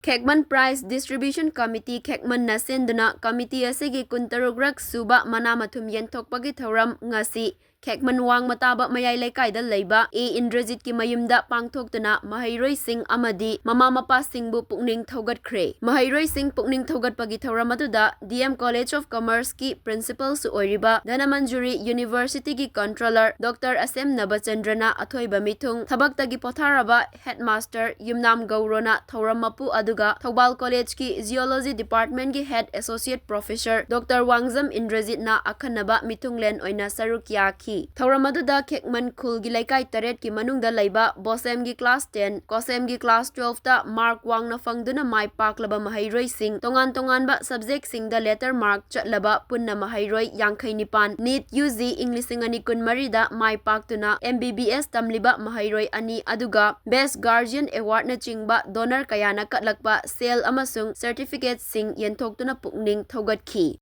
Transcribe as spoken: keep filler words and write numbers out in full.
ꯈꯦꯛꯃꯟ Prize Distribution Committee, ꯈꯦꯛꯃꯟꯅ ꯁꯤꯟꯗꯨꯅ committee ꯑꯁꯤꯒꯤ ꯀꯨꯟꯇꯔꯨꯛꯔꯛ ꯁꯨꯕ ꯃꯅꯥ ꯃꯊꯨꯝ ꯌꯦꯟꯊꯣꯛꯄꯒꯤ ꯊꯧꯔꯝ ꯉꯁꯤ ꯈꯦꯛꯃꯟ ꯋꯥꯡꯃ ꯇꯥꯕ ꯃꯌꯥꯏ ꯂꯩꯀꯥꯏꯗ ꯂꯩꯕ ꯑꯦ ꯏꯟꯗ꯭ꯔꯖꯤꯠꯀꯤ ꯃꯌꯨꯝꯗ ꯄꯥꯡꯊꯣꯛꯇꯨꯅ ꯃꯍꯩꯔꯣꯏꯁꯤꯡ ꯑꯃꯗꯤ ꯃꯃꯥ ꯃꯄꯥꯁꯤꯡꯕꯨ ꯄꯨꯛꯅꯤꯡ ꯊꯧꯒꯠꯈ꯭ꯔꯦ꯫ ꯃꯍꯩꯔꯣꯏꯁꯤꯡ ꯄꯨꯛꯅꯤꯡ ꯊꯧꯒꯠꯄꯒꯤ ꯊꯧꯔꯝ ꯑꯗꯨꯗ D M College of Commerce ꯀꯤ principal ꯁꯨ ꯑꯣꯏꯔꯤꯕ ꯙꯅꯃꯟꯖꯨꯔꯤ University ꯒꯤ controller Doctor ꯑꯁꯦꯝ ꯅꯕꯆꯟꯗ꯭ꯔꯅ ꯑꯊꯣꯏꯕ ꯃꯤꯊꯨꯡ, ꯊꯕꯛꯇꯒꯤ ꯄꯣꯊꯥꯔꯕ headmaster ꯌꯨꯝꯅꯥꯝ ꯒꯧꯔꯣꯅ ꯊꯧꯔꯝ ꯃꯄꯨ, ꯑꯗꯨꯒ ꯊꯧꯕꯥꯜ College ꯀꯤ Geology Department ꯀꯤ head associate professor Doctor ꯋꯥꯡꯖꯝ ꯏꯟꯗ꯭ꯔꯖꯤꯠꯅ ꯑꯈꯟꯅꯕ ꯃꯤꯊꯨꯡꯂꯦꯟ ꯑꯣꯏꯅ ꯁꯔꯨꯛ ꯌꯥꯈꯤ꯫ ꯊꯧꯔꯝ ꯑꯗꯨꯗ ꯈꯦꯛꯃꯟ ꯈꯨꯜꯒꯤ ꯂꯩꯀꯥꯏ ꯇꯔꯦꯠꯀꯤ ꯃꯅꯨꯡꯗ ꯂꯩꯕ ꯕꯣꯁꯦꯝꯒꯤ class ten, ꯀꯣꯁꯦꯝꯒꯤ class twelve ꯇ mark ꯋꯥꯡꯅ ꯐꯪꯗꯨꯅ ꯃꯥꯏ ꯄꯥꯛꯂꯕ ꯃꯍꯩꯔꯣꯏꯁꯤꯡ, ꯇꯣꯉꯥꯟ ꯇꯣꯉꯥꯟꯕ subject ꯁꯤꯡꯗ letter mark ꯆꯠꯂꯕ ꯄꯨꯟꯅ ꯃꯍꯩꯔꯣꯏ ꯌꯥꯡꯈꯩ ꯅꯤꯄꯥꯟ, NEET U G ꯏꯪ ꯂꯤꯁꯤꯡ ꯑꯅꯤ ꯀꯨꯟꯃꯔꯤꯗ ꯃꯥꯏ ꯄꯥꯛꯇꯨꯅ M B B S ꯇꯝꯂꯤꯕ ꯃꯍꯩꯔꯣꯏ ꯑꯅꯤ, ꯑꯗꯨꯒ Best Guardian Award ꯅꯆꯤꯡꯕ donor ꯀꯌꯥꯅ ꯀꯠꯂꯛꯄ ꯁꯦꯜ ꯑꯃꯁꯨꯡ certificate ꯁꯤꯡ ꯌꯦꯟꯊꯣꯛꯇꯨꯅ ꯄꯨꯛꯅꯤꯡ ꯊꯧꯒꯠꯈꯤ꯫